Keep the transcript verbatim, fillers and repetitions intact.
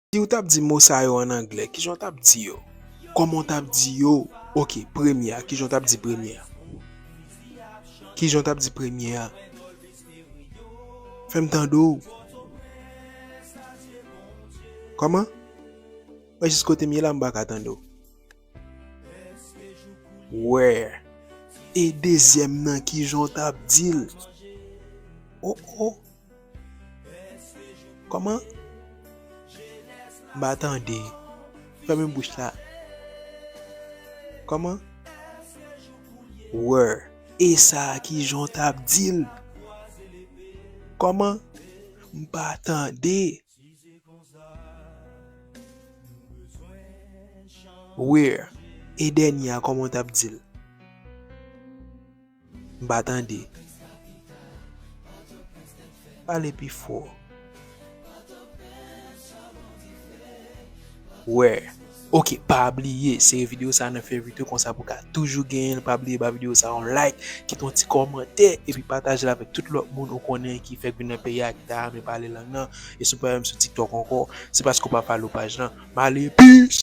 Si w t ap di mo sa yo ann anglè, kijan w t ap di yo? Kòman w t ap di yo? Ok, premye a, kijan w t ap di premye a? Kijan w t ap di premye a? Fè m tande w. Kòman? Mwen jis kote m ye la, m pa ka tande w. Where? E dezyèm nan, kijan w t ap di l? Oh, oh. Kòman? M pa tande. Fèmen bouch la. Kòman? Where? E sa a, kijan w t ap di l? Kòman? M pa tande. Where? E dènye a, kòman w t ap di l? M pa tande. Pale pi fò. Where? Ok, pa bliye, sere videyo sa nan favorites ou, konsa pou ka toujou genyen l. Pa bliye ba videyo sa yon like, kite yon ti kòmantè, epi pataje l avèk tout lòt moun ou konnen ki fèk vin nan peyi a, ki ta renmen pale lang nan. E si w pa wè m sou TikTok ankò, se paske w pa follow paj lan. M ale, peace!